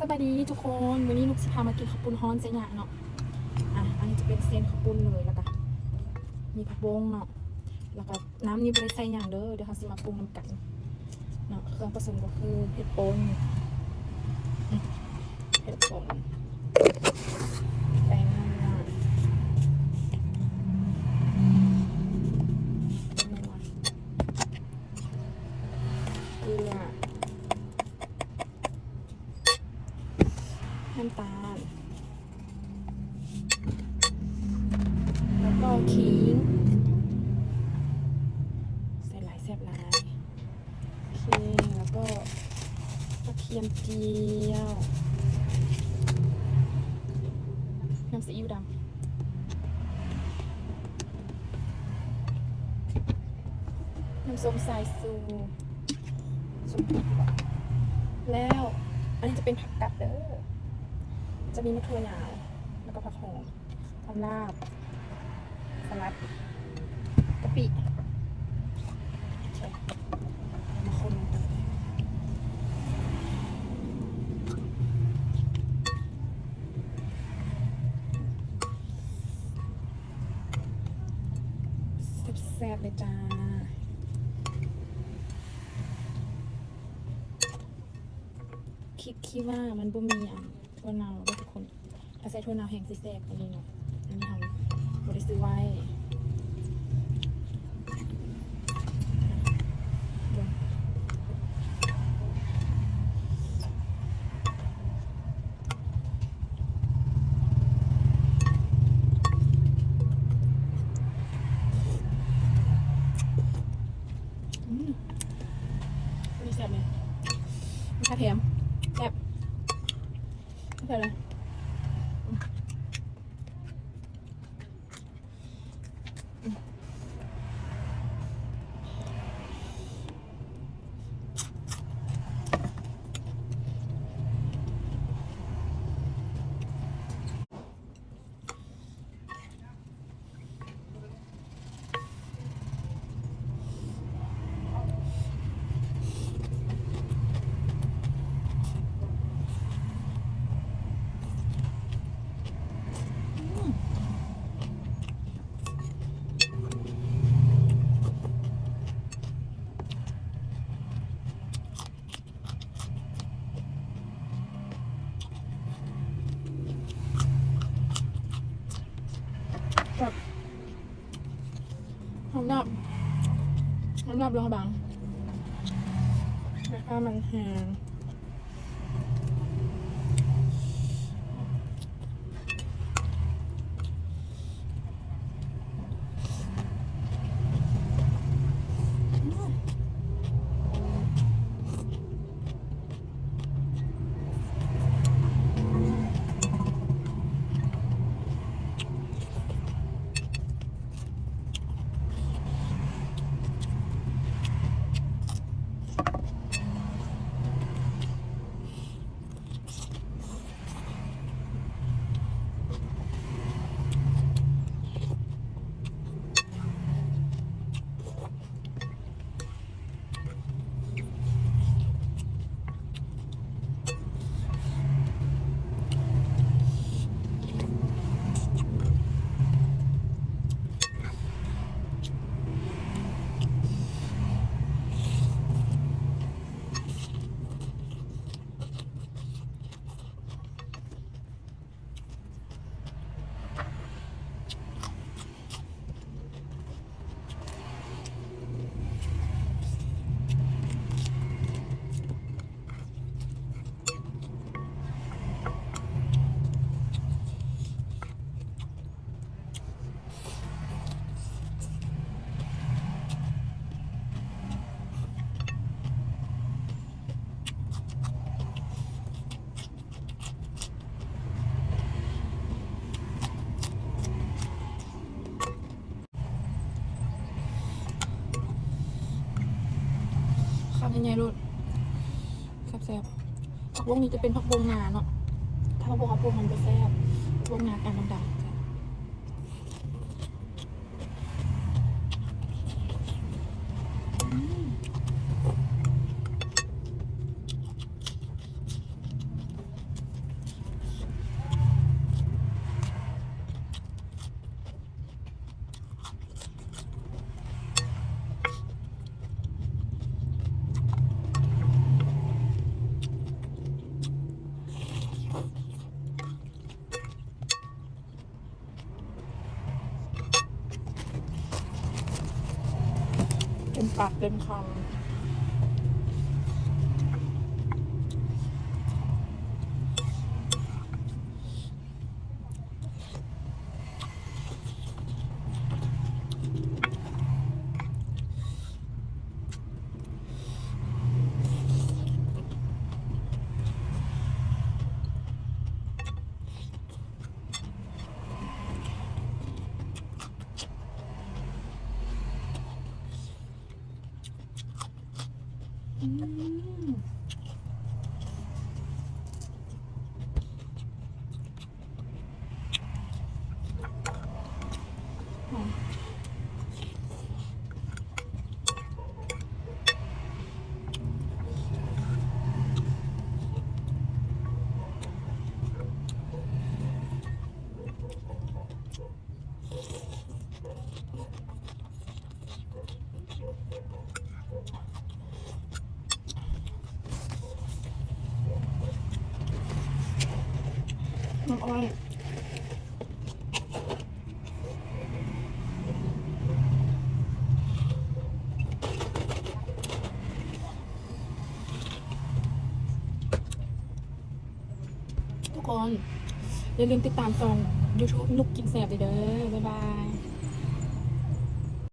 ສະບາຍດີທຸກຄົນ ມື້ນີ້ນຸກຊິພາມາກິນເຂົ້າປຸ້ນຮ້ອນໃສ່ຫຍ້າເນາະ. ອ່ະ ອັນນີ້ຈະເປັນເສັ້ນເຂົ້າປຸ້ນເລີຍ ແລ້ວກະມີຜັກບົ້ງເນາະ ແລ້ວກະນ້ຳນີ້ບໍ່ໄດ້ໃສ່ຫຍັງເດີ. ດຽວເຮົາຊິມາປຸງນຳກັນເນາະ. ເຄື່ອງປະສົມກໍຄືເຫັດປົ່ນ ອືມ ເຫັດປົ່ນ ແປ້ງນົວ ແປ້ງນົວ ເກືອ ນ້ຳຕານ ແລ້ວກໍຂີງ ໃສ່ຫຼາຍແຊບຫຼາຍ. ໂອເຄ ແລ້ວກໍກະທຽມຈຽວ ນ້ຳຊີອິ້ວດຳ ນ້ຳສົ້ມສາຍຊູ ສົ້ມ ແລ້ວອັນນີ້ຈະເປັນຜັກກັດເດີ ຈະມີໝາກຖົ່ວຍາວ ແລ້ວກໍຜັກຫອມ ຫອມລາບ ສະຫຼັດ ກະປິ ໂອເຄ ມາຄົນນຳກັນ ແຊບໆເລີຍຈ້າ. ຄິດ ຄິດວ່າມັນບໍ່ມີອັນ ຖົ່ວເນົ່າເດີທຸກຄົນ ຖ້າໃສ່ຖົ່ວເນົ່າແຮ່ງຊິແຊບກວ່ານີ້ເນາະ. ອັນນີ້ເຮົາບໍ່ໄດ້ຊື້ໄວ້ ເບິ່ງ ອືມ ອັນນີ້ແຊບເລີຍ ມີກະທຽມ ແຊບ ແຊບເລີຍ. ແຊບ ຫອມດັບ ຫອມດັບລະບາງ ແລ້ວກະມັນແຮງ. ຄຳໃຫຍ່ໆໂລດ ແຊບໆ. ຜັກບົ້ງນີ້ຈະເປັນຜັກບົ້ງນາເນາະ ຖ້າຜັກບົ້ງເຮົາປຸງມັນຈະແຊບ ຜັກບົ້ງນາການດຳໆ. ອືມ. ເຕັມຄຳ. ນ້ຳອ້ອຍ. ທຸກຄົນ ຢ່າລືມຕິດຕາມຊ່ອງ YouTube ນຸກກິນແຊບເດີ. ບາຍບາຍ.